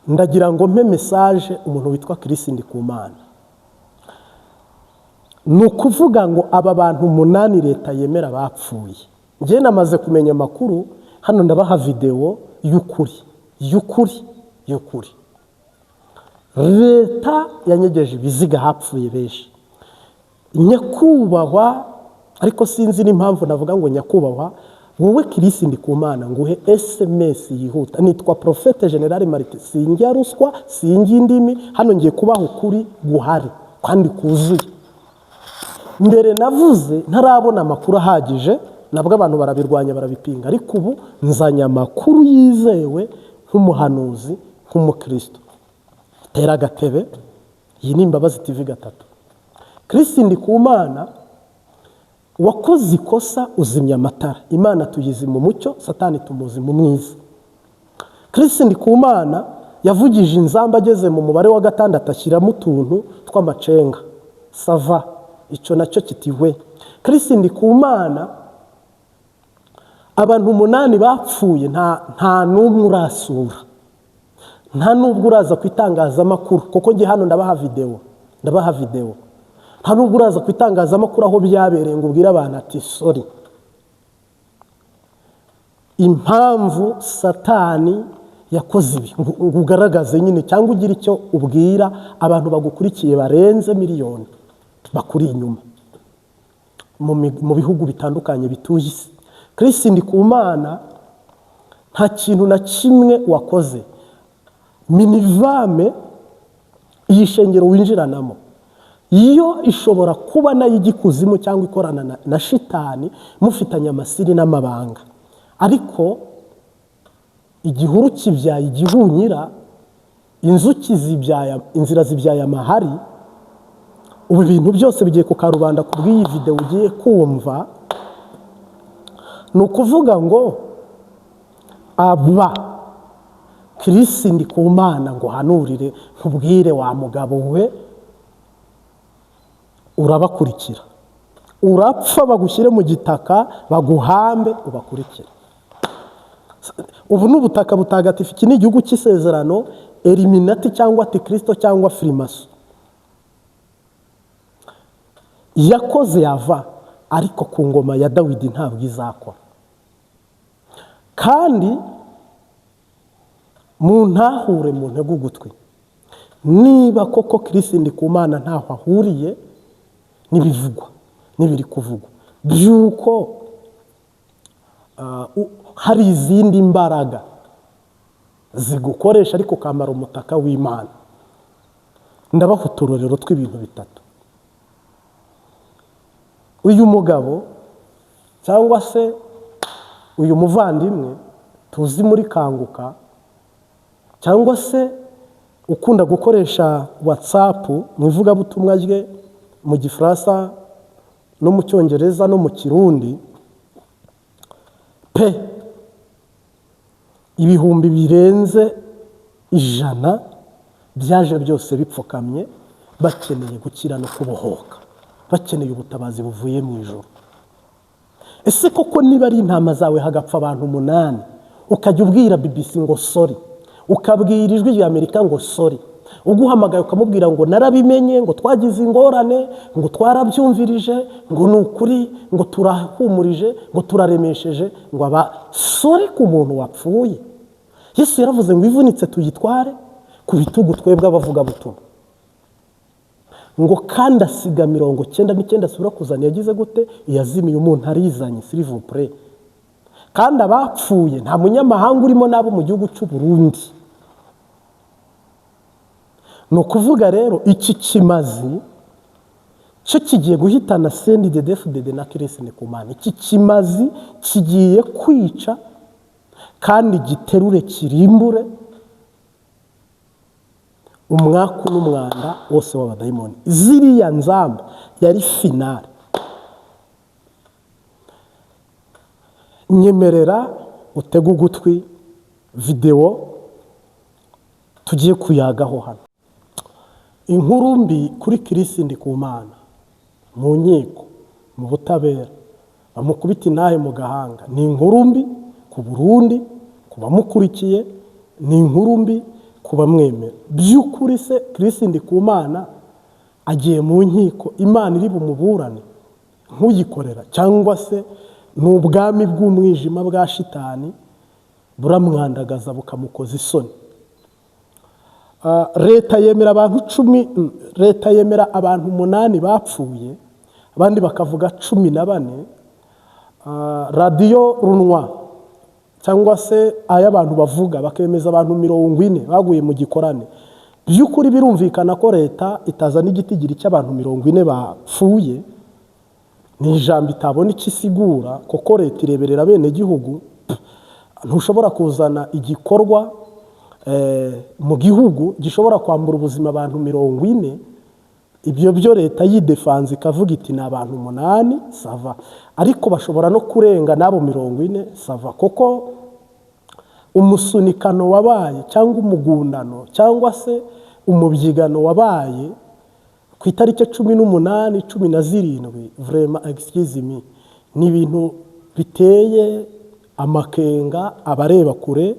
Ndagira ngo mpe message umuntu witwa Chris Ndikumana. Ni ukuvuga ngo aba bantu umunani leta yemera bapfuye, njye namaze kumenya amakuru hano, ndabaha videwo y'ukuri, y'ukuri, y'ukuri. Leta yanyegeje ibiziga, hapfuye benshi. Nyakubahwa, ariko sinzi n'impamvu navuga ngo nyakubahwa, wowe Chris Ndikumana, nguhe SMS yihuta. Nitwa Prophète Général Martin, sinjya ruswa, sinjya indimi. Hano ngiye kubaha ukuri guhari kandi kuzuye. Mbere navuze ntarabona amakuru ahagije, nabwo abantu barabirwanya, barabipinga, ariko ubu nzanye amakuru yizewe nk'umuhanuzi, nk'umukristo. Tera agatebe, iyi ni Imbabazi TV 3. Chris Ndikumana, wakoze ikosa uzimya amatara. Imana tuyizi mu mucyo, Satani tumuzi mu mwiza. Chris Ndikumana yavugije inzamba ageze mu mubare wa gatandatu, ashyiramo utuntu tw'amacenga. Ça va, icyo nacyo kitiwe. Chris Ndikumana, abantu umunani bapfuye, nta n'umwe urasura, nta n'ubwo uraza ku itangazamakuru, kuko njye hano ndabaha videwo, ndabaha videwo. Nta n'ubwo uraza ku itangazamakuru aho byabereye ngo ubwire abantu ati "Sorry." Impamvu Satani yakoze ibi, ngo ugaragaze nyine cyangwa ugire icyo ubwira abantu bagukurikiye barenze miliyoni bakuri inyuma mu bihugu bitandukanye bituye isi. Chris Ndikumana, nta kintu na kimwe wakoze. MINIVAM, iyi shengero winjiranamo, yo ishobora kuba nayo ijya ikuzimu cyangwa ikorana na shitani, mufitanye amasiri n'amabanga. Ariko igihuru kibyaye igihunyira, inzuki zibyaye inzira, zibyaye amahari. Ubu ibintu byose bigiye ku karubanda ku bw'iyi videwo ugiye kumva. Ni ukuvuga ngo aba Chris Ndikumana, ngo hanurire nkubwire wa mugabo we, urabakurikira, urapfa bagushyire mu gitaka, baguhambe, ubakurikire. Ubu ni ubutaka butagatifu, iki ni igihugu cy'isezerano. Illuminati cyangwa antikristo cyangwa franc-maçon yakoze yava, ariko ku ngoma ya Dawidi ntabwo izakora. Kandi mu ntahure, mu ntege ugutwi, niba koko Chris Ndikumana ntaho ahuriye n'ibivugwa n'ibiri kuvugwa by'uko hari izindi mbaraga zigukoresha ariko ukambara umutaka w'Imana, ndabaha uturorero tw'ibintu bitatu. Uyu mugabo cyangwa se uyu muvandimwe tuzi muri Kanguka, cyangwa se ukunda gukoresha WhatsApp mu ivugabutumwa rye mu Gifaransa no mu Cyongereza no mu Kirundi pe, ibihumbi birenze 100 byaje byose bipfukamye, bakeneye gukira no kubohoka, bakeneye ubutabazi buvuye mu ijoro. Ese koko niba ari intama zawe hagapfa abantu umunani, ukajya ubwira BBC ngo "Sorry", ukabwira Ijwi rya Amerika ngo "Sorry", uguhamagaye ukamubwira ngo "Narabimenye", ngo "Twagize ingorane", ngo "Twarabyumvirije", ngo "Ni ukuri", ngo "Turahumurije", ngo "Turaremesheje", ngo aba sorry ku muntu wapfuye? Yesu yaravuze ngo ivunitse tuyitware ku bitugu twebwe abavugabutumwa, ngo kandi asiga 99 asubira kuzana yagize gute? Iyazimiye. Umuntu arizanye, s'il vous plaît. Kandi abapfuye nta munyamahanga urimo, n'abo mu gihugu cy'u Burundi. Ni ukuvuga rero iki kimazi cyo kigiye guhitana CNDD-FDD na Chris Ndikumana. Iki kimazi kigiye kwica kandi giterure, kirimbure umwaku n'umwanda wose w'abadayimoni. Ziriya nzamba yari finale. Nyemerera utege ugutwi videwo tugiye kuyagaho hano. Inkuru mbi kuri Chris Ndikumana mu nkiko, mu butabera, bamukubita intahe mu gahanga. Ni inkuru mbi ku Burundi, ku bamukurikiye, ni inkuru mbi ku bamwemera. By'ukuri se Chris Ndikumana agiye mu nkiko, Imana iri bumuburane nk'uyikorera, cyangwa se ni ubwami bw'umwijima bwa shitani buramwandagaza bukamukoza isoni? Leta yemera abantu 10, leta yemera abantu 8 bapfuye, abandi bakavuga 14. Radiyo runwa cyangwa se ay'abantu bavuga bakemeza abantu 40 baguye mu gikorane. By'ukuri birumvikana ko leta itazana igitigiri cy'abantu 40 bapfuye, ni ijambo itabona icyo isigura, kuko leta ireberera bene gihugu. Ntushobora kuzana igikorwa mu gihugu gishobora kwambura ubuzima abantu 40. Ibyo byo leta yidefanze ikavuga iti ni abantu 8, ça va, ariko bashobora no kurenga n'abo 40, ça va, kuko umusunikano wabaye cyangwa umugundano cyangwa se umubyigano wabaye ku itariki 18, 17, vraiment, excuse me, ni ibintu biteye amakenga abareba kure,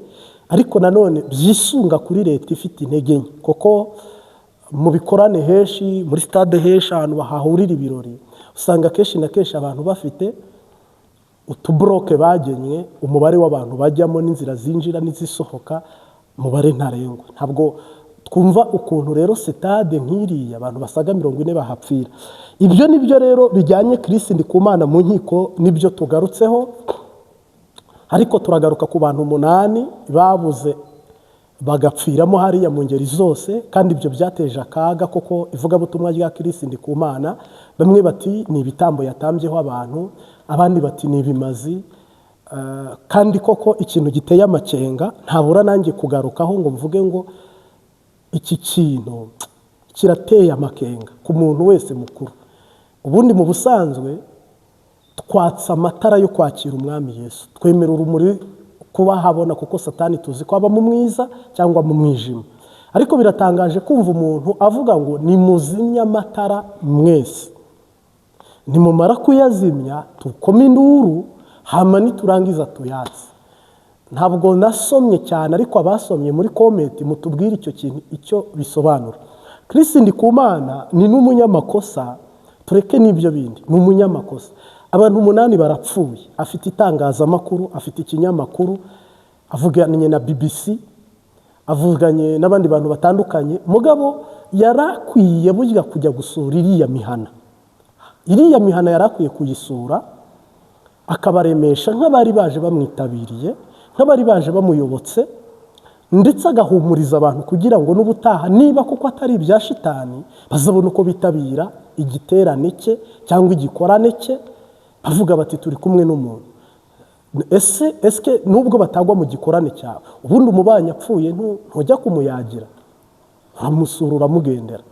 ariko nanone byisunga kuri leta ifite intege nke, kuko mu bikorane henshi, muri stade henshi, ahantu hahurira ibirori, usanga kenshi na kenshi abantu bafite utuboroke bagennye umubare w'abantu bajyamo n'inzira zinjira n'izisohoka, umubare ntarengwa. Ntabwo twumva ukuntu rero sitade nk'iriya abantu basaga 40 bahapfira. Ibyo ni byo rero bijyanye Chris Ndikumana mu nkiko, nibyo tugarutseho, ariko turagaruka ku bantu 8 babuze bagapfiramo hariya mu ngeri zose, kandi ibyo byateje akaga koko ivugabutumwa rya Chris Ndikumana. Bamwe bati ni ibitambo yatambyeho abantu, abandi bati ni ibimazi. Kandi koko ikintu giteye amakenga ntabura nanjye kugarukaho ngo mvuge ngo iki kintu kirateye amakenga ku muntu wese mukuru. Ubundi mu busanzwe twatsa amatara yo kwakira Umwami Yesu, twemera urumuri kuba habona, kuko Satani tuzi ko aba mu mwiza cyangwa mu mwijima. Ariko biratangaje kumva umuntu avuga ngo nimuzimye amatara mwese, nimumara kuyazimya tukome induru, hama niturangiza tuyatse. Ntabwo nasomye cyane, ariko abasomye muri comment mutubwire icyo kintu icyo bisobanura. Chris Ndikumana ni n'umunyamakosa, tureke n'ibyo bindi, ni umunyamakosa. Abantu 8 barapfuye, afite itangazamakuru, afite ikinyamakuru, avuganye na BBC, avuganye n'abandi bantu batandukanye. Mugabo yari akwiye burya kujya gusura iriya mihana, iriya mihana yari akwiye kuyisura, akabaremesha nk'abari baje bamwitabiriye, nk'abari baje bamuyobotse, ndetse agahumuriza abantu kugira ngo n'ubutaha, niba kuko atari ibya shitani, bazabone uko bitabira igiterane cye cyangwa igikorane cye, bavuga bati turi kumwe n'umuntu. Ese esike nubwo batagwa mu gikorane cyawe, ubundi umubanyi apfuye ntujya kumuyagira, uramusura, uramugendera?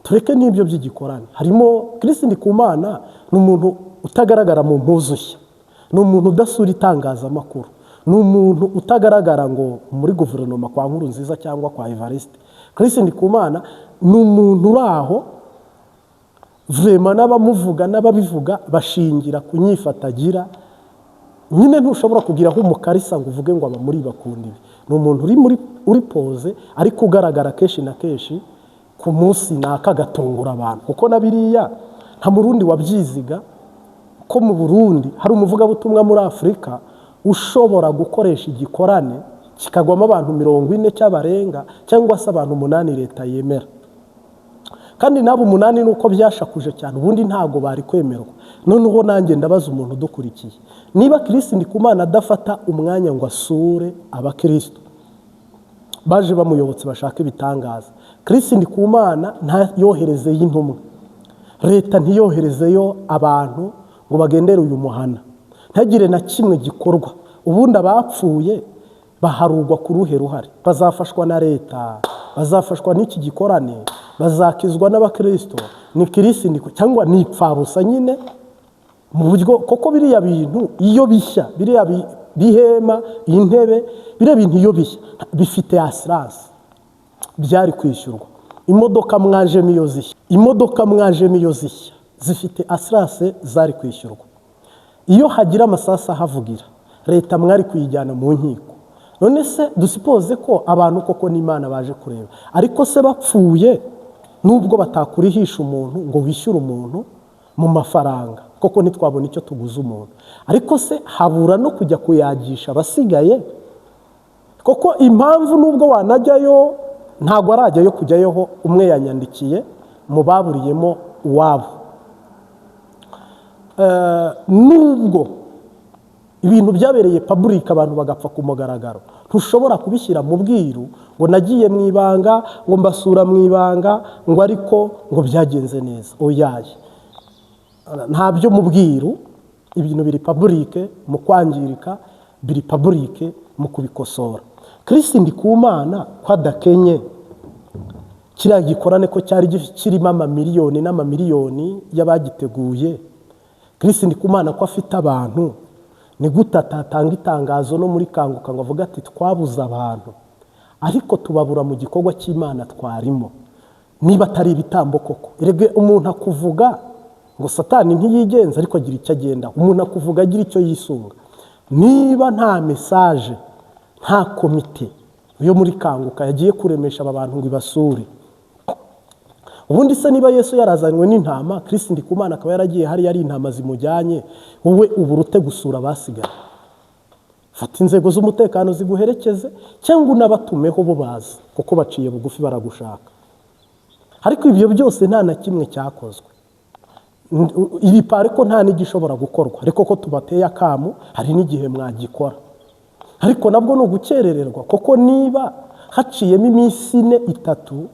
Tureke n'ibyo by'igikorane harimo. Chris Ndikumana ni umuntu utagaragara mu mpuzu nshya, ni umuntu udasura itangazamakuru, ni umuntu utagaragara ngo muri guverinoma kwa Nkurunziza cyangwa kwa Evariste. Chris Ndikumana ni umuntu uri aho vraiment, n'abamuvuga n'ababivuga bashingira ku nyifatagira nyine. Ntushobora kugira aho umukarisa ngo uvuge ngo aba muri bakunda ibi. Ni umuntu uri muri uri posé, ariko ugaragara kenshi na kenshi ku munsi naka agatungura abantu, kuko na biriya nta Murundi wabyiziga ko mu Burundi hari umuvugabutumwa muri Afurika ushobora gukoresha igikorane kikagwamo abantu 40 cy'abarenga, cyangwa se abantu 8 leta yemera. Kandi n'abo 8 ni uko byashakuje cyane, ubundi ntabwo bari kwemerwa. Noneho nanjye ndabaza umuntu udukurikiye: niba Chris Ndikumana adafata umwanya ngo asure abakirisitu baje bamuyobotse bashaka ibitangaza, Chris Ndikumana ntayoherezeyo intumwa, leta ntiyoherezeyo abantu ngo bagendere uyu muhana, ntagire na kimwe gikorwa, ubundi abapfuye baharugwa ku ruhe ruhare? Bazafashwa na leta? Bazafashwa n'iki gikorane? Bazakizwa n'abakirisito? Ni Chris cyangwa ni ipfabusa nyine mu buryo? Koko biriya bintu iyo bishya, biriya bihema, intebe, biriya bintu iyo bishya bifite assurance, byari kwishyurwa. Imodoka mwajemo iyo zishya, imodoka mwajemo iyo zishya zifite assurance, zari kwishyurwa. Iyo hagira amasasu ahavugira, leta mwari kuyijyana mu nkiko. None se dusipoze ko abantu koko n'Imana baje kureba, ariko se bapfuye, nubwo batakurihisha umuntu ngo wishyure umuntu mu mafaranga, koko ntitwabona icyo tuguza umuntu, ariko se habura no kujya kuyagisha abasigaye? Koko impamvu nubwo wanajyayo, ntabwo arajyayo kujyayoho. Umwe yanyandikiye mu baburiyemo uwabo. Nubwo ibintu byabereye public, abantu bagapfa ku mugaragaro, ntushobora kubishyira mu bwiru ngo nagiye mu ibanga, ngo mbasura mu ibanga, ngo ariko ngo byagenze neza. Oyaye, ntabyo mu bwiru. Ibintu biri public mu kwangirika, biri public mu kubikosora. Chris Ndikumana ko adakenye, kiriya gikorane ko cyari kirimo amamiliyoni n'amamiliyoni y'abagiteguye, Chris Ndikumana ko afite abantu, ni gute atatanga itangazo no muri Kanguka ngo avuge ati: "Twabuze abantu, ariko tubabura mu gikorwa cy'Imana twarimo"? Niba atari ibitambo koko, erega umuntu akuvuga ngo Satani ntiyigenza, ariko agira icyo agenda. Umuntu akuvuga agira icyo yisunga. Niba nta message, nta komite yo muri Kanguka yagiye kuremesha aba bantu ngo ibasure. Ubundi se niba Yesu yarazanywe n'intama, Chris Ndikumana akaba yaragiye hariya ari intama zimujyanye, wowe ubura ute gusura abasigaye? Fata inzego z'umutekano ziguherekeze, cyangwa unabatumeho bo bazi kuko baciye bugufi baragushaka. Ariko ibyo byose nta na kimwe cyakozwe. Iri pari ko nta n'igishobora gukorwa, ariko ko tubateye akamu, hari n'igihe mwagikora, ariko nabwo ni ugukerererwa, kuko niba haciyemo iminsi 4, 3,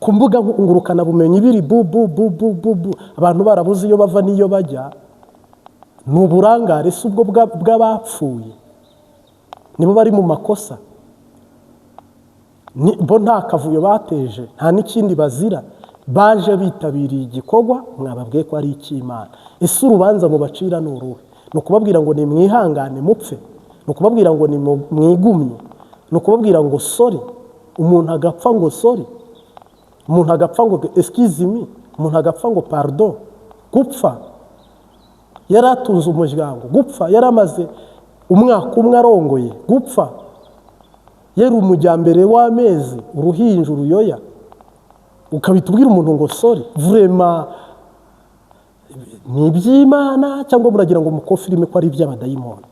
ku mbuga ngurukanabumenyi biri bu bu bu bu bu bu, abantu barabuze iyo bava n'iyo bajya, ni uburangare. Si ubwo bw'abapfuye nibo bari mu makosa? Bo nta kavuyo bateje, nta n'ikindi bazira, baje bitabiriye igikorwa mwababwiye ko ari icy'Imana. Ese urubanza mubacira ni uruhe? Ni ukubabwira ngo nimwihangane mupfe? Ni ukubabwira ngo mwigumye? Ni ukubabwira ngo sorry? Umuntu agapfa ngo sorry, umuntu agapfa ngo excuse me, umuntu agapfa ngo pardon. Gupfa yari atunze umuryango, gupfa yari amaze umwaka umwe arongoye, gupfa yari umujyambere w'amezi, uruhinja, uruyoya, ukabita ubwira umuntu ngo sorry. Vraiment, ni iby'Imana cyangwa muragira ngo mukofirime ko ari iby'abadayimoni?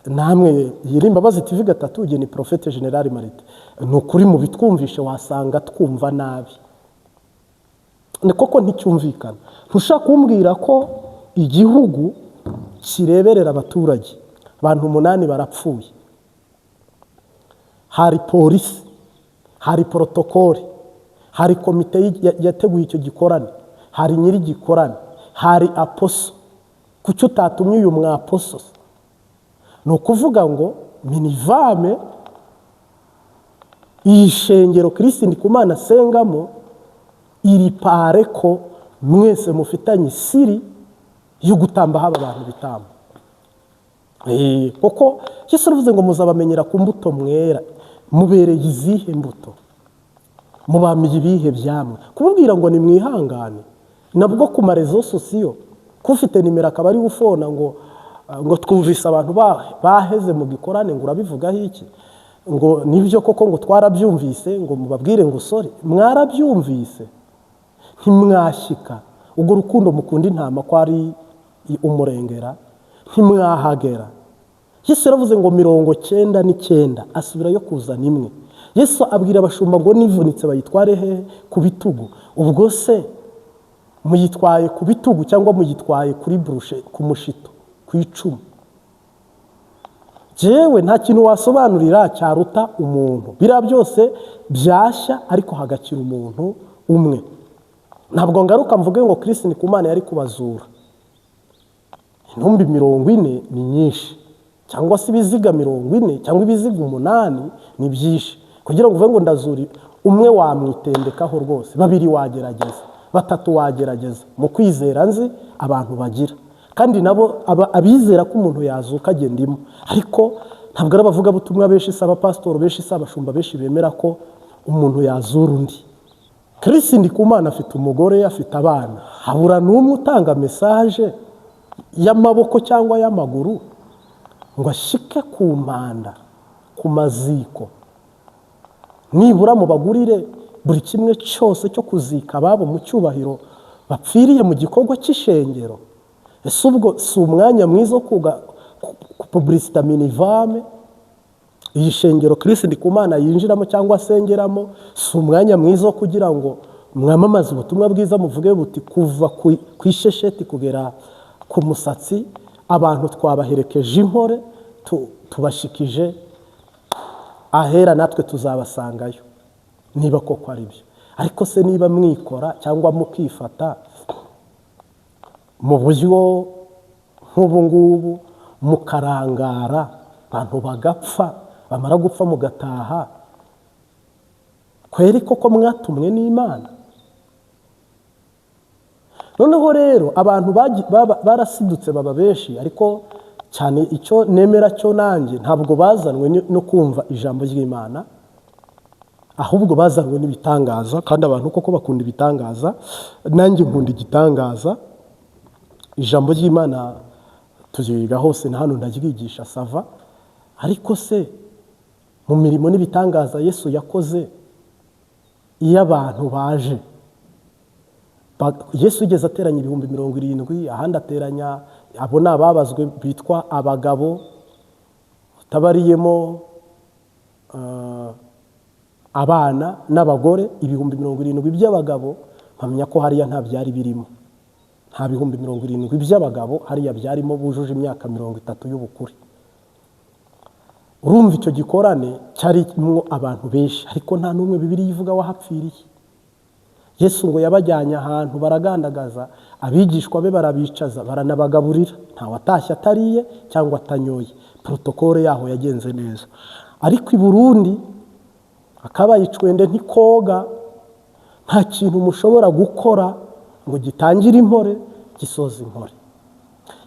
Namwe yiri Imbabazi TV 3, ni Prophète Général Marite. Ni ukuri mu bitwumvishe, wasanga twumva nabi. Ni koko nticyumvikana. Ntushaka kumbwira ko igihugu kireberera abaturage, abantu 8 barapfuye, hari polisi, hari protocole, hari komite yateguye icyo gikorane, hari nyir'igikorane, hari apostle. Kuki utatumye uyu mwapostle? Ni ukuvuga ngo MINIVAM, iyi shengero Chris Ndikumana asengamo, iri pare ko mwese mufitanye isiri yo gutamba haba abantu bitambo. Kuko Yesu aravuze ngo muzabamenyera ku mbuto mwera. Mubereye izihe mbuto? Mubamiye ibihe byamwe? Kubabwira ngo nimwihangane, nabwo ku ma réseaux sociaux, kufite nimero akaba ari ufona ngo twumvise abantu baheze mu gikorane, ngo urabivugaho iki? Ngo nibyo koko, ngo twarabyumvise, ngo mubabwire ngo sorry. Mwarabyumvise ntimwashyika. Urwo rukundo mukunda intama ko ari umurengera, ntimwahagera. Yesu yaravuze ngo 99 asubirayo kuzana imwe. Yesu abwira abashumba ngo nivunitse bayitware hehe? Ku bitugu. Ubwo se muyitwaye ku bitugu cyangwa muyitwaye kuri burushe, ku mushito, ku icumu? Jewe nta kintu wasobanurira cyaruta umuntu. Biriya byose byashya, ariko hagakira umuntu umwe. Ntabwo ngaruka mvuge ngo Chris Ndikumana yari kubazura. Intumbi 40 ni nyinshi, cyangwa se ibiziga 40 cyangwa ibiziga 8 ni byinshi kugira ngo uvuge ngo ndazura umwe. Wamwitendekaho rwose, babiri wagerageza, batatu wagerageza, mu kwizera nzi abantu bagira. Kandi nabo abizera ko umuntu yazuka agenda imo, ariko ntabwo ari abavugabutumwa benshi, si abapasitori benshi, si abashumba benshi bemera ko umuntu yazura undi. Chris Ndikumana afite umugore, afite abana, habura n'umwe utanga message y'amaboko cyangwa y'amaguru. Ngo ashike ku mpanda, ku maziko, nibura mubagurire buri kimwe cyose cyo kuzika ababo mu cyubahiro bapfiriye mu gikorwa cy'ishengero. Ese ubwo si umwanya mwiza wo kupublicita MINIVAM? Iyi shengero Chris Ndikumana yinjiramo cyangwa asengeramo, si umwanya mwiza wo kugira ngo mwamamaze ubutumwa bwiza, muvuge buti kuva ku ishesheti kugera ku musatsi abantu twabaherekeje inkore, tubashikije ahera, natwe tuzabasangayo, niba koko ari byo. Ariko se niba mwikora cyangwa mukifata mu buryo nk'ubu ngubu, mukarangara, abantu bagapfa, bamara gupfa mugataha, kweri koko mwatumwe n'Imana? Noneho rero abantu barasidutse baba benshi, ariko cyane icyo nemera cyo nanjye, ntabwo bazanwe no kumva ijambo ry'Imana, ahubwo bazanwe n'ibitangaza. Kandi abantu koko bakunda ibitangaza, nanjye nkunda igitangaza. Ijambo ry'Imana turyiga hose, na hano ndaryigisha, ça va. Ariko se mu mirimo n'ibitangaza Yesu yakoze, iyo abantu baje, Yesu yigeze ateranya 70,000, ahandi ateranya, abo ni ababazwe bitwa abagabo, utabariyemo abana n'abagore, 70,000 by'abagabo. Mpamya ko hariya nta byari birimo, nta 70,000 by'abagabo hariya byarimo bujuje imyaka 30 y'ubukure. Urumva icyo gikorane cyarimo abantu benshi, ariko nta n'umwe Bibiliya ivuga wahapfiriye. Yesu ngo yabajyanye ahantu baragandagaza, abigishwa be barabicaza, baranabagaburira, nta watashye atariye cyangwa atanyoye. Protocole yaho yagenze neza. Ariko i Burundi akabaye icwende ntikoga. Nta kintu mushobora gukora ngo gitangire impore, gisoze impore.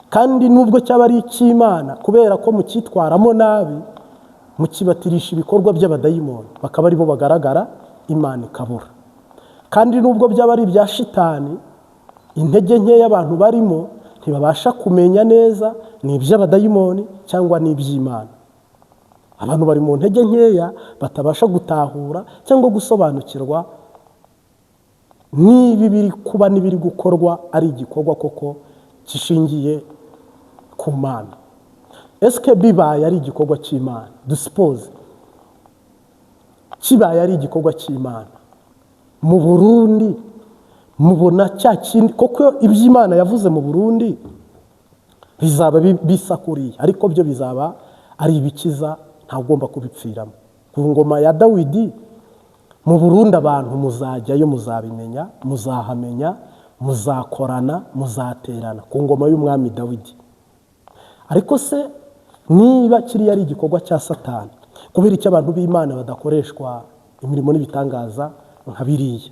Kandi nubwo cyaba ari icy'Imana, kubera ko mucyitwaramo nabi, mukibatirisha ibikorwa by'abadayimoni, bakaba aribo bagaragara, Imana ikabura. Kandi nubwo byaba ari ibya shitani, intege nkeya abantu barimo ntibabasha kumenya neza ni iby'abadayimoni cyangwa ni iby'Imana. Abantu bari mu ntege nkeya batabasha gutahura cyangwa gusobanukirwa niba ibiri kuba n'ibiri gukorwa ari igikorwa koko gishingiye ku Mana. Esike bibaye ari igikorwa cy'Imana, dusuppose kibaye ari igikorwa cy'Imana mu Burundi, mubona cya kindi koko iby'Imana yavuze mu Burundi bizaba bisa kuriya? Ariko byo bizaba ari ibikiza, ntagomba kubipfiramo. Ku ngoma ya Dawidi mu Burundi, abantu muzajyayo, muzabimenya, muzahamenya, muzakorana, muzaterana ku ngoma y'umwami Dawidi. Ariko se niba kiriya ari igikorwa cya Satani, kubera icyo abantu b'Imana badakoreshwa imirimo n'ibitangaza nka biriya?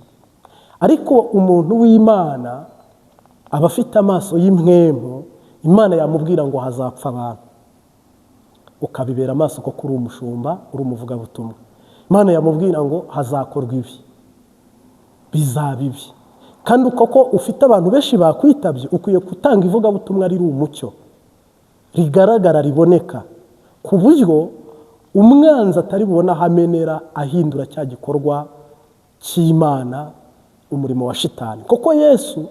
Ariko umuntu w'Imana aba afite amaso y'impwemu. Imana yamubwira ngo hazapfa abantu, ukabibera amaso koko uri umushumba, uri umuvugabutumwa. Imana yamubwira ngo hazakorwa ibi, bizaba ibi, kandi koko ufite abantu benshi bakwitabye, ukwiye gutanga ivugabutumwa riri umucyo, rigaragara, riboneka, ku buryo umwanzi atari bubone aho amenera ahindura cya gikorwa cy'Imana umurimo wa shitani. Koko Yesu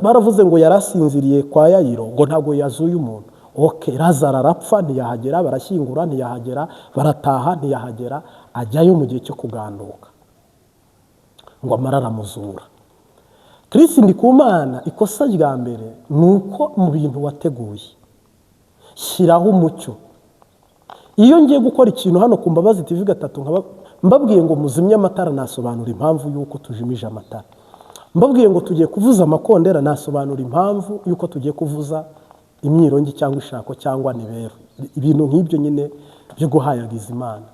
baravuze ngo yarasinziriye kwa Yayiro, ngo ntabwo yazuye umuntu. OK, Lazaro arapfa ntiyahagera, barashyingura ntiyahagera, barataha ntiyahagera, ajyayo mu gihe cyo kuganduka ngo amara aramuzura. Chris Ndikumana, ikosa rya mbere ni uko mu bintu wateguye, shyiraho umucyo. Iyo ngiye gukora ikintu hano ku Mbabazi TV gatatu, nkaba mbabwiye ngo muzimye amatara, nasobanura impamvu y'uko tujimije amatara. Mbabwiye ngo tugiye kuvuza amakondera, nasobanura impamvu y'uko tugiye kuvuza imyirongi cyangwa ishako cyangwa nibero, ibintu nk'ibyo nyine byo guhayagiza Imana.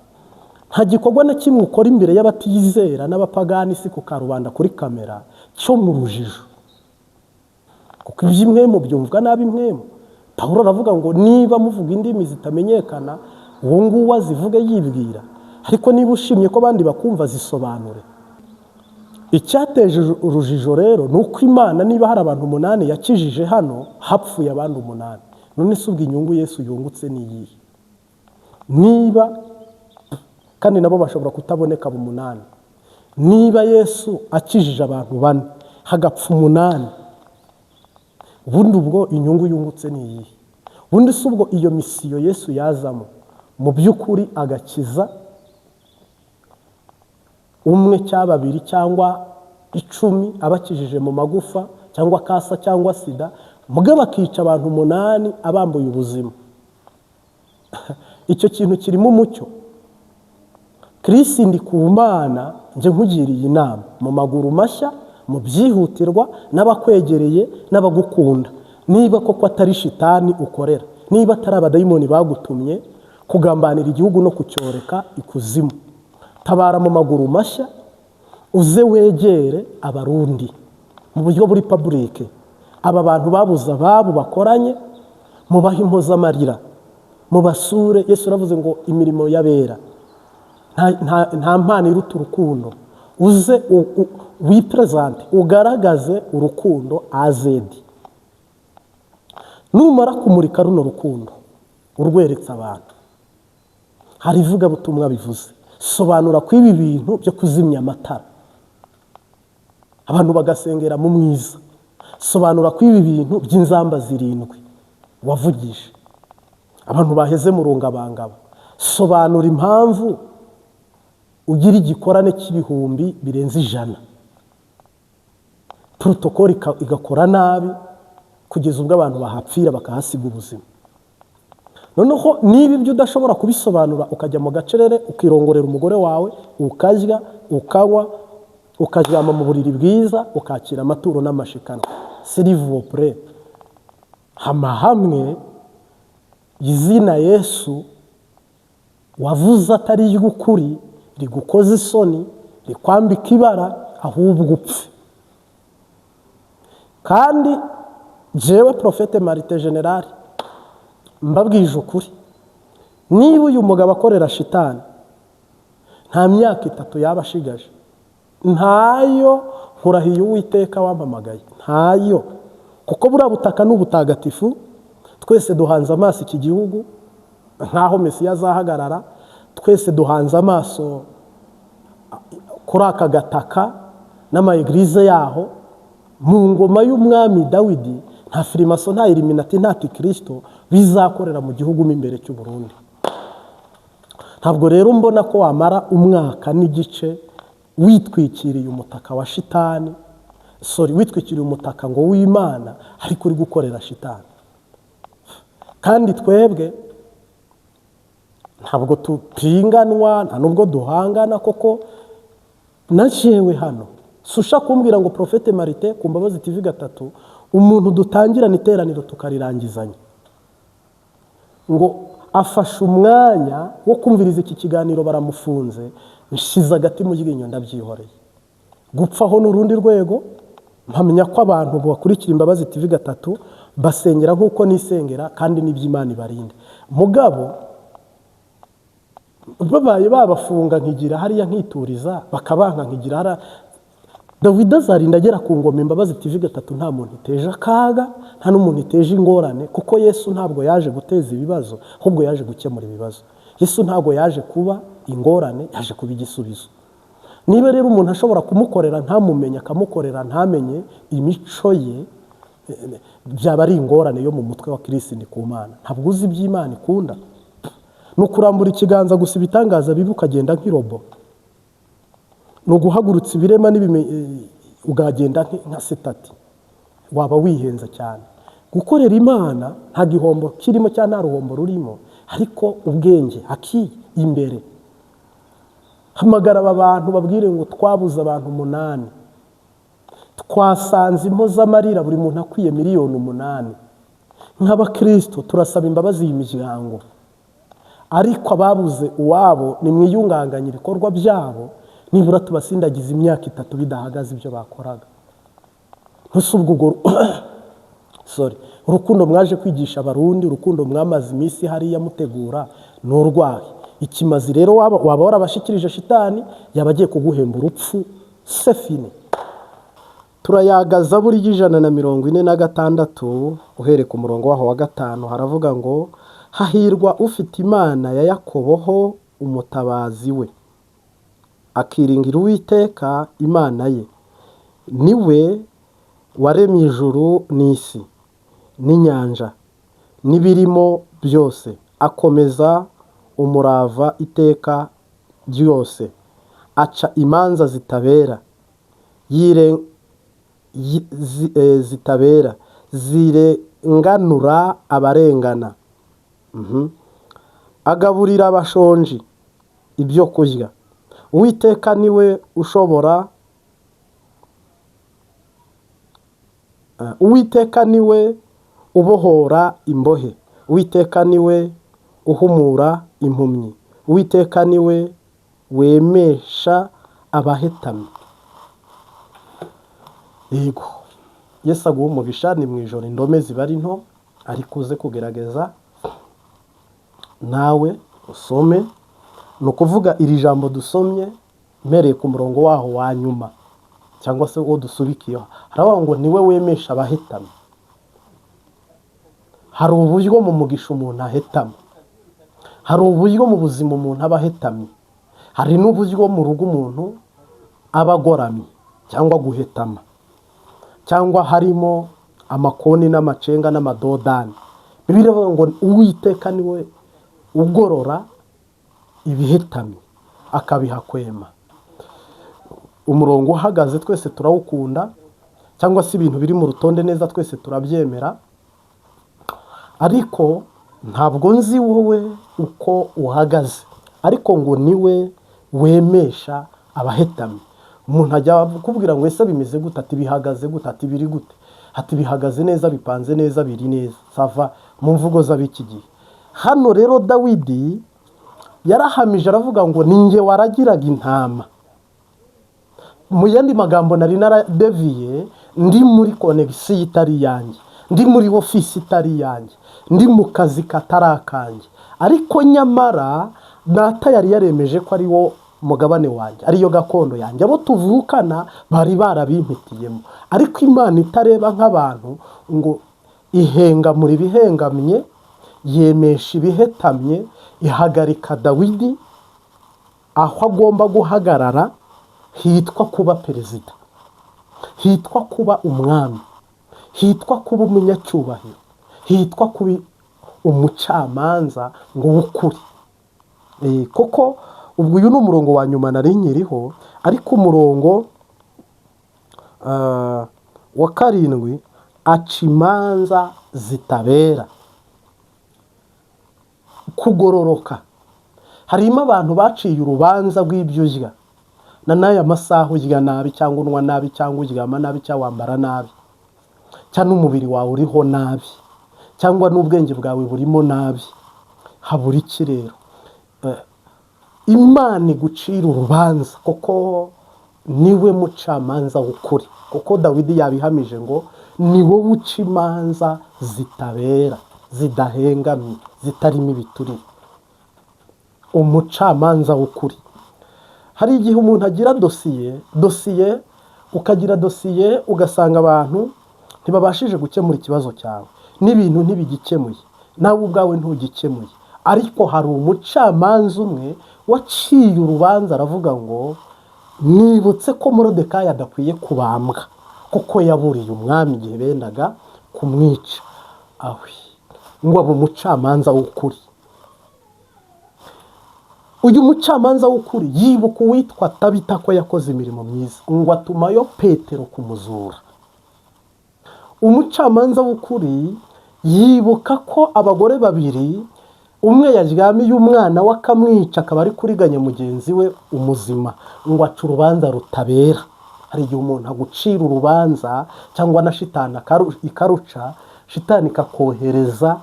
Nta gikorwa na kimwe ukora imbere y'abatizera n'abapagani, si ku karubanda kuri kamera, cyo mu rujijo, kuko iby'impwemu byumvwa nabi. Impwemu, Pawulo aravuga ngo niba muvuga indimi zitamenyekana, uwo nguwo azivuge yibwira, ariko niba ushimye ko abandi bakumva, zisobanure. Icyateje urujijo rero ni uko Imana, niba hari abantu umunani yakijije hano, hapfuye abandi umunani. None se ubwo inyungu Yesu yungutse ni iyihe? Niba kandi nabo bashobora kutaboneka mu 8, niba Yesu akijije abantu 4 hagapfa 8, ubundi ubwo inyungu yungutse ni iyihe? Ubundi se ubwo iyo misiyo Yesu yazamo mu by'ukuri agakiza 1 cyangwa 2 cyangwa 10 abakijije mu magufa cyangwa kasa cyangwa sida, mugabo akica abantu 8 abambuye ubuzima, icyo kintu kirimo umucyo. Chris Ndikumana, njye nkugiriye inama mu maguru mashya, mu byihutirwa, n'abakwegereye n'abagukunda, niba koko atari shitani ukorera, niba atari abadayimoni bagutumye kugambanira igihugu no kucyoreka ikuzimu, tabara mu maguru mashya, uze wegere Abarundi mu buryo buri public. Aba bantu babuze ababo bakoranye, mubahe impozamarira, mubasure. Yesu aravuze ngo imirimo y'abera nta mpano iruta urukundo. Uze wipresente, ugaragaze urukundo azedi. Numara kumurika runo rukundo urweretse abantu, hari ivugabutumwa bivuze, sobanura ko ibi bintu byo kuzimya amatara abantu bagasengera mu mwiza, sobanura ko ibi bintu by'inzamba 7 wavugije abantu baheze mu rungabangaba, sobanura impamvu ugira igikorane cy'ibihumbi birenze 100, protocole igakora nabi kugeza ubwo abantu bahapfira bakahasiga ubuzima. Noneho niba ibyo udashobora kubisobanura, ukajya mu gacerere, ukirongorera umugore wawe, ukarya, ukanywa, ukaryama mu buriri bwiza, ukakira amaturo n'amashikano, s'il vous plaît, hama hamwe izina Yesu wavuze atari iry'ukuri rigukoze isoni, rikwambika ibara, ahubwo upfe. Kandi jewe Prophète Marite Général mbabwije ukuri, niba uyu mugabo akorera shitani, nta myaka 3 yaba ashigaje, ntayo. Nkurahiye Uwiteka wampamagaye, ntayo, kuko buriya butaka ni ubutagatifu. Twese duhanze amaso iki gihugu nk'aho Mesiya azahagarara, twese duhanze amaso kuri aka gataka n'amayegirize yaho. Mu ngoma y'umwami Dawidi nta franc-maçon, nta Illuminati, nta antikirisito bizakorera mu gihugu mo imbere cy'u Burundi. Ntabwo rero mbona ko wamara umwaka n'igice witwikiriye umutaka wa shitani, sorry, witwikiriye umutaka ngo w'Imana, ariko uri gukorera shitani. Kandi twebwe ntabwo tupinganwa, nta nubwo duhangana, koko na jewe hano susha kumbwira ngo Prophète Marite ku Mbabazi TV 3, umuntu dutangirana iteraniro tukarirangizanya, ngo afashe umwanya wo kumviriza iki kiganiro baramufunze, nshize agati mu ryinyo, ndabyihoreye. Gupfaho ni urundi rwego. Mpamya ko abantu bakurikira Imbabazi TV 3 basengera nk'uko nisengera, kandi n'iby'Imana ibarinda. Mugabo babaye babafunga nkigira hariya nkituriza, bakabanka nkigira hariya. Dawidi azarinda agera ku ngoma, Imbabazi TV 3 nta muntu iteje akaga, nta n'umuntu iteje ingorane, kuko Yesu ntabwo yaje guteza ibibazo, ahubwo yaje gukemura ibibazo. Yesu ntabwo yaje kuba ingorane, yaje kuba igisubizo. Niba rero umuntu ashobora kumukorera ntamumenye, akamukorera ntamenye imico ye, byaba ari ingorane yo mu mutwe wa Kirisi Ndikumana. Ntabwo uzi iby'Imana ikunda, ni ukurambura ikiganza gusa ibitangaza bibi, ukagenda nk'irobo, ni uguhagurutsa ibirema ukagenda nka statue. Waba wihenze cyane. Gukorera Imana nta gihombo kirimo cyangwa nta ruhombo rurimo, ariko ubwenge aki imbere. Hamagara aba bantu, babwire ngo twabuze abantu 8, twasanze impozamarira, buri muntu akwiye miliyoni 8. Nk'abakirisito turasaba imbabazi iyi miryango, ariko ababuze uwabo nimwiyunganganye ibikorwa byabo, nibura tubasindagiza imyaka 3 bidahagaze ibyo bakoraga. Ubwo sorry, urukundo mwaje kwigisha Abarundi, urukundo mwamaze iminsi hariya mutegura, ni urwahe? Ikimazi rero waba warabashikirije shitani, yaba agiye kuguhemba urupfu, c'est fini. Turayaga Zaburi y'146, uhereye ku murongo waho wa 5, haravuga ngo: "Hahirwa ufite Imana ya Yakobo ho umutabazi we, akiringira Uwiteka Imana ye. Ni we waremye ijuru n'isi n'inyanja n'ibirimo byose, akomeza umurava iteka ryose, aca imanza zitabera, zitabera zirenganura abarengana. Agaburira abashonji ibyo kurya. Uwiteka niwe ushobora, Uwiteka niwe ubohora imbohe, Uwiteka niwe uhumura impumyi, Uwiteka niwe wemesha abahetamye." Yego, Yesu aguha umugisha. Ni mu ijoro, indome ziba ari nto, ariko uze kugerageza nawe usome. Ni ukuvuga iri jambo dusomye, mpereye ku murongo waho wa nyuma cyangwa se uwo dusubikiyeho, haravuga ngo: "Niwe wemesha abahetamye." Hari uburyo mu mugisha umuntu ahetama, hari uburyo mu buzima umuntu aba ahetamye, hari n'uburyo mu rugo umuntu aba agoramye cyangwa guhetama, cyangwa harimo amakoni n'amacenga n'amadodani. Bibiliya iravuga ngo Uwiteka niwe ugorora ibihetamye akabiha kwema. Umurongo uhagaze twese turawukunda, cyangwa se ibintu biri mu rutonde neza twese turabyemera, ariko ntabwo nzi wowe uko uhagaze, ariko ngo niwe wemesha abahetamye. Umuntu ajya kukubwira ngo: "Ese bimeze gute?" Ati: "Bihagaze gute?" Ati: "Biri gute?" Ati: "Bihagaze neza, bipanze neza, biri neza." Ça va mu mvugo z'ab'iki gihe. Hano rero Dawidi yarahamije, aravuga ngo: "Ni njye waragiraga intama." Mu yandi magambo, nari naradeviye, ndi muri connexion itari iyanjye, ndi muri ofisi itari iyanjye, ndi mu kazi katari akanjye, ariko nyamara data yari yaremeje ko ari wo mugabane wanjye, ariyo gakondo yanjye. Abo tuvukana bari barabimpitiyemo, ariko Imana itareba nk'abantu ngo ihengamura ibihengamye, yemesha ibihetamye, ihagarika Dawidi aho agomba guhagarara, hitwa kuba perezida, hitwa kuba umwami, hitwa kuba umunyacyubahiro, hitwa kuba umucamanza ngo w'ukuri. Koko ubwo uyu ni umurongo wa nyuma nari nkiriho, ariko umurongo wa 7: aca imanza zitabera. Kugororoka, harimo abantu baciye urubanza rw'ibyo urya, na n'aya masaha urya nabi, cyangwa unywa nabi, cyangwa uryama nabi, cyangwa wambara nabi, cyangwa n'umubiri wawe uriho nabi, cyangwa n'ubwenge bwawe burimo nabi. Habura iki rero? Imana igucira urubanza, kuko niwe mucamanza w'ukuri, kuko Dawidi yabihamije ngo: "Ni wowe uca imanza zitabera, zidahengamye, zitarimo ibiturire." Umucamanza w'ukuri. Hari igihe umuntu agira dosiye, dosiye ukagira dosiye, ugasanga abantu ntibabashije gukemura ikibazo cyawe, n'ibintu ntibigikemuye, nawe ubwawe ntugikemuye, ariko hari umucamanza umwe waciye urubanza, aravuga ngo: "Nibutse ko Morodekayi adakwiye kubambwa, kuko yaburiye umwami igihe bendaga kumwica." Awe ngo abe umucamanza w'ukuri. Uyu mucamanza w'ukuri yibuka uwitwa Tabita ko yakoze imirimo myiza, ngo atumayo Petero kumuzura. Umucamanza w'ukuri yibuka ko abagore babiri, umwe yaryamiye umwana we akamwica, akaba ari kuriganya mugenzi we umuzima, ngo aca urubanza rutabera. Hari igihe umuntu agucira urubanza, cyangwa na shitani ikaruca, shitani ikakohereza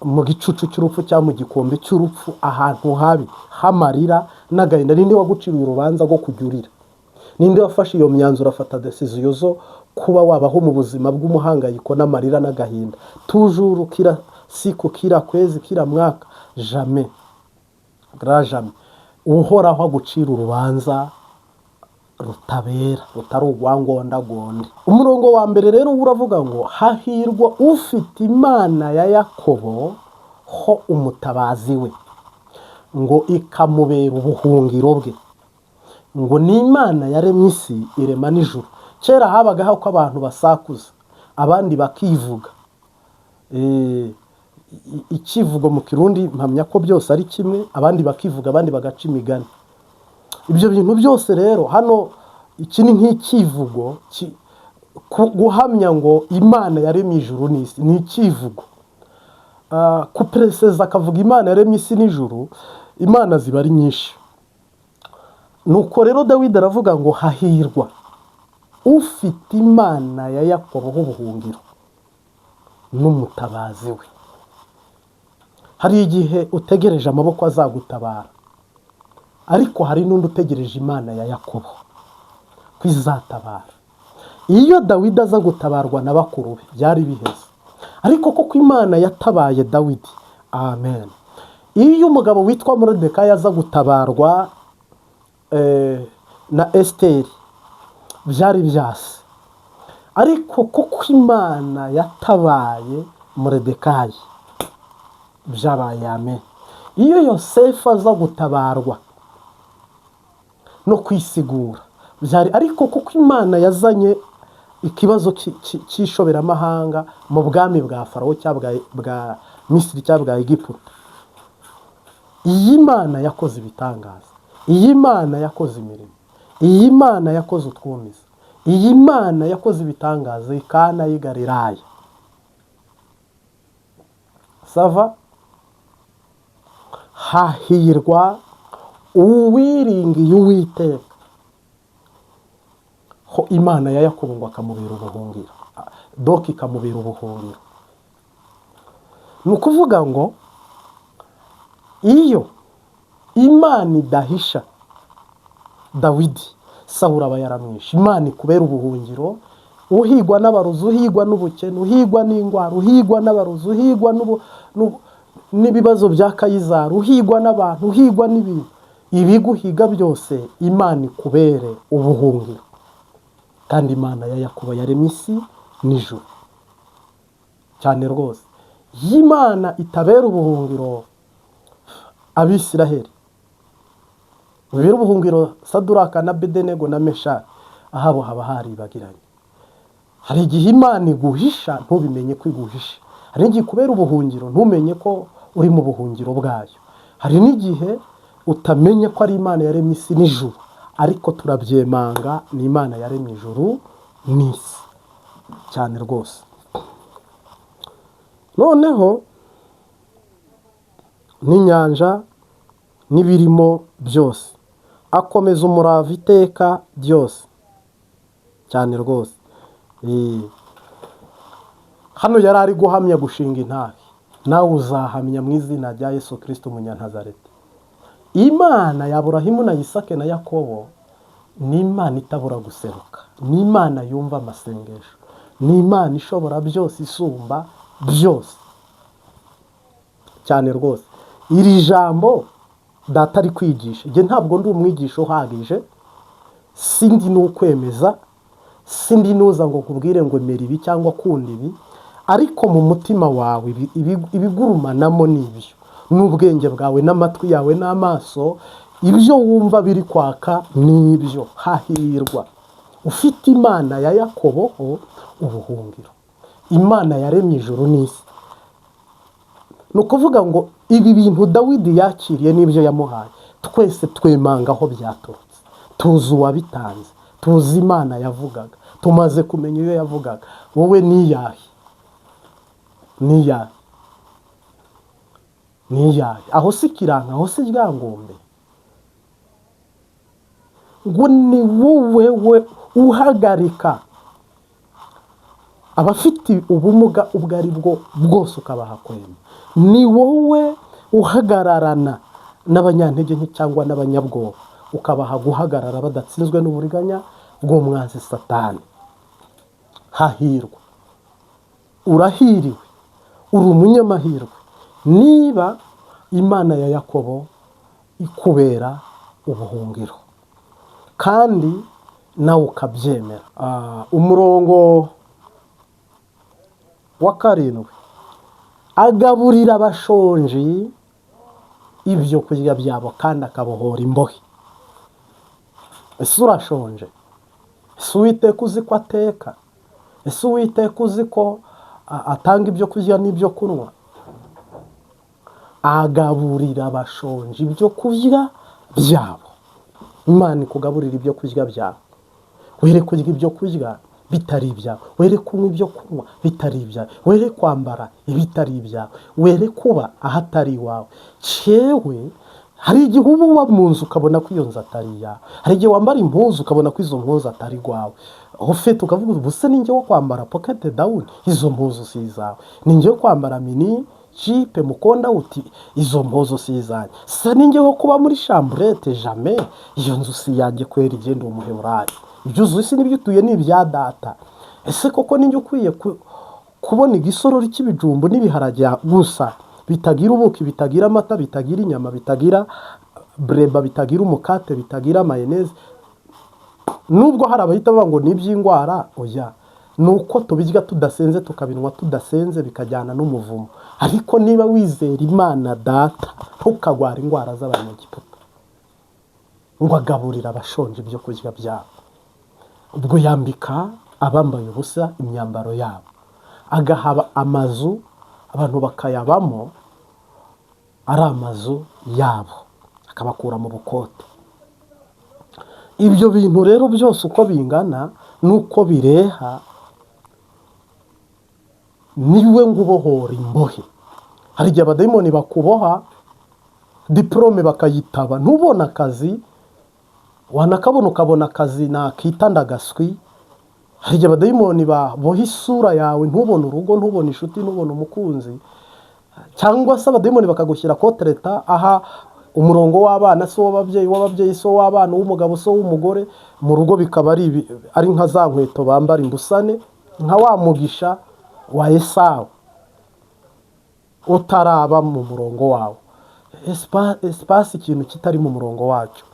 mu gicucu cy'urupfu cyangwa mu gikombe cy'urupfu, ahantu habi h'amarira n'agahinda. Ninde waguciriye urubanza rwo kujya urira? Ninde wafashe iyo myanzuro, afata décision zo kuba wabaho mu buzima bw'umuhangayiko n'amarira n'agahinda toujours, kila siku, kila kwezi, kila mwaka? Jamais, grand jamais. Uhoraho agucira urubanza. Rutabera, rutari urwangondagonde. Umurongo wa mbere rero uravuga ngo: "Hahirwa ufite Imana ya Yakobo ho umutabazi we, ngo ikamubera ubuhungiro bwe, ngo ni Imana yaremye isi, irema n'ijuru." Kera habagaho ko abantu basakuza, abandi bakivuga. Ikivugo mu Kirundi, mpamya ko byose ari kimwe. Abandi bakivuga, abandi bagaca imigani. Ibyo bintu byose rero hano, iki ni nk'ikivugo guhamya ngo Imana yaremye ijuru n'isi ni ikivugo. Kupereseza akavuga Imana yaremye isi n'ijuru, imana ziba ari nyinshi. Nuko rero Dawidi aravuga ngo: "Hahirwa ufite Imana ya Yakobo ubuhungiro n'umutabazi we." Hari igihe utegereje amaboko azagutabara, ariko hari n'undi utegereje Imana ya Yakobo ko izatabara. Iyo Dawidi aza gutabarwa na bakuru be, byari biheze, ariko koko Imana yatabaye Dawidi. Amen. Iyo umugabo witwa Moridekayi aza gutabarwa na Esiteri, byari byase, ariko kuko Imana yatabaye Moridekayi, byabaye amen. Iyo Yosefu aza gutabarwa no kwisigura, byari, ariko kuko Imana yazanye ikibazo cy'ishoberamahanga mu bwami bwa Farawo cyangwa bwa Misiri cyangwa bwa Egiputa. Iyi Mana yakoze ibitangaza, iyi Mana yakoze imirimo, iyi Mana yakoze utwumiza, iyi Mana yakoze ibitangaza i Kana y'i Galilaya. Ça va. Hahirwa uwiringiye Uwiteka ho Imana ya Yakobo, ngo akamubera ubuhungiro, doka ikamubera ubuhungiro. Ni ukuvuga ngo iyo Imana idahisha Dawidi, Sawuri aba yaramwishe. Imana ikubera ubuhungiro. Uhigwa n'abarozi, uhigwa n'ubukene, uhigwa n'indwara, uhigwa n'abarozi, uhigwa n'ibibazo bya Kayizari, uhigwa n'abantu, uhigwa n'ibintu, ibiguhiga byose, Imana ikubere ubuhungiro. Kandi Imana ya Yakobo yaremye isi n'ijuru, cyane rwose. Iyo Imana itabera ubuhungiro Abisiraheli, bibera ubuhungiro Saduraka na Bedenego na Meshaki, ahabo haba haribagiranye. Hari igihe Imana iguhisha ntubimenye ko iguhisha. Hari n'igihe kubera ubuhungiro ntumenye ko uri mu buhungiro bwayo. Hari n'igihe utamenya ko ari Imana yaremye isi n'ijuru, ariko turabyemanga, ni Imana yaremye ijuru n'isi, cyane rwose. Noneho n'inyanja n'ibirimo byose, akomeza umurava iteka ryose, cyane rwose. Hano yari ari guhamya, gushinga intahe. Nawe uzahamya mu izina rya Yesu Kirisito Umunyanazareti. Imana ya Aburahimu na Isake na Yakobo ni Imana itabura guseruka, ni Imana yumva amasengesho, ni Imana ishobora byose, isumba byose, cyane rwose. Iri jambo data ari kwigisha, njye ntabwo ndi umwigisha uhagije, sindi n'ukwemeza, sindi nuza ngo nkubwire ngo mera ibi cyangwa kunda ibi, ariko mu mutima wawe ibigurumanamo ni ibyo, n'ubwenge bwawe n'amatwi yawe n'amaso, ibyo wumva biri kwaka ni ibyo. Hahirwa ufite Imana ya Yakobo ho ubuhungiro, Imana yaremye ijuru n'isi. Ni ukuvuga ngo ibi bintu Dawidi yakiriye n'ibyo yamuhaye, twese twemanga aho byaturutse, tuzi uwabitanze, tuzi Imana yavugaga, tumaze kumenya iyo yavugaga. Wowe niyahe? Niyahe? Niyahe? Aho si Kiranka? Aho si Ryangombe? Ngo ni wowe we uhagarika abafite ubumuga ubwo ari bwo bwose, ukabaha kwema. Ni wowe uhagararana n'abanyantege nke cyangwa n'abanyabwoba, ukabaha guhagarara badatsinzwe n'uburiganya bw'umwanzi Satani. Hahirwa, urahiriwe, uri umunyamahirwe niba Imana ya Yakobo ikubera ubuhungiro. Kandi Nawe ukabyemera. Umurongo wa 7, agaburira abashonji ibyo kurya byabo kandi akabohora imbohe. Ese urashonje? Ese Uwiteka uzi ko ateka? Ese Uwiteka uzi ko atanga ibyo kurya n'ibyo kunywa? Agaburira abashonji ibyo kurya byabo. Imana ikugaburira ibyo kurya byawe. Were kurya ibyo kurya bitari ibyawe, were kunywa ibyo kunywa bitari ibyawe, were kwambara ibitari ibyawe, were kuba ahatari iwawe. Cyewe hari igihe uba uba mu nzu ukabona ko iyo nzu atari iyawe, hari igihe wambara impuzu ukabona ko izo mpuzu atari iwawe. Ufite ukavuga uti: "Ubuse ni njye wo kwambara pocket down? Izo mpuzu si izawe. Ni njye wo kwambara mini jupe mukonda?" Uti: "Izo mpuzu si izanjye." Se ni njye wo kuba muri chambrette? Jamais, iyo nzu si iyanjye kwera. Igenda umuheburayo, ibyo uzi isi n'ibyo utuye ni ibya data. Ese koko ni njye ukwiye kubona igisorori cy'ibijumbu n'ibiharage gusa, bitagira ubuki, bitagira amata, bitagira inyama, bitagira breba, bitagira umukate, bitagira mayonnaise? Nubwo hari abahita bavuga ngo ni iby'indwara, oya, ni uko tubirya tudasenze, tukabinywa tudasenze, bikajyana n'umuvumo. Ariko niba wizera Imana Data, ntukagwara indwara z'abanyegiputa. Ngo agaburira abashonje ibyo kurya byabo, ubwo yambika abambaye ubusa imyambaro yabo, agahaba amazu abantu bakayabamo ari amazu yabo, akabakura mu bukote. Ibyo bintu rero byose uko bingana n'uko bireha, niwe ngo ubohora imbohe. Hari igihe abadayimoni bakuboha, diporome bakayitaba, ntubone akazi, wanakabona ukabona akazi nakita ndagaswi. Hari igihe abadayimoni baboha isura yawe, ntubone urugo, ntubone inshuti, ntubone umukunzi, cyangwa se abadayimoni bakagushyira kotereta aha umurongo w'abana si uw'ababyeyi, uw'ababyeyi si uw'abana, uw'umugabo si uw'umugore, mu rugo bikaba ari nka za nkweto bambara imbusane, nka wa mugisha wa Esawu utaraba mu murongo wawo. Espace ikintu kitari mu murongo wacyo.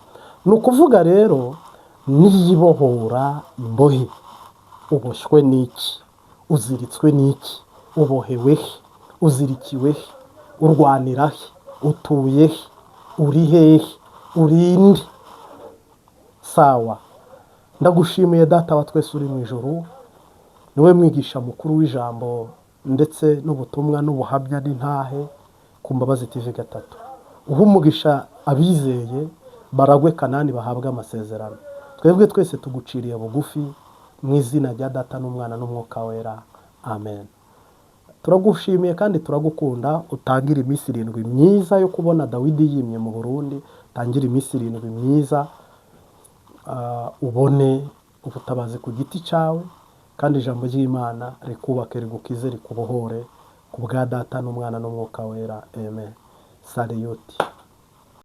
Ni ukuvuga rero, niyibohora imbohe. Uboshywe n'iki? Uziritswe n'iki? Ubohewe he? Uzirikiwe he? Urwanira he? Utuye he? Uri hehe? Urinde sawa. Ndagushimiye, Data wa twese uri mu ijuru, niwe mwigisha mukuru w'ijambo ndetse n'ubutumwa n'ubuhamya n'intahe ku Mbabazi TV 3. Uha umugisha abizeye, baragwe Kanani, bahabwe amasezerano. Twebwe twese tuguciriye bugufi mu izina rya Data n'Umwana n'Umwuka Wera, amen. Turagushimiye kandi turagukunda. Utangire iminsi 7 myiza yo kubona Dawidi yimye mu Burundi. Utangire iminsi 7 myiza, ubone ubutabazi ku giti cyawe, kandi ijambo ry'Imana rikubake, rigukize, rikubohore, ku bwa Data n'Umwana n'Umwuka Wera, amen. Salute.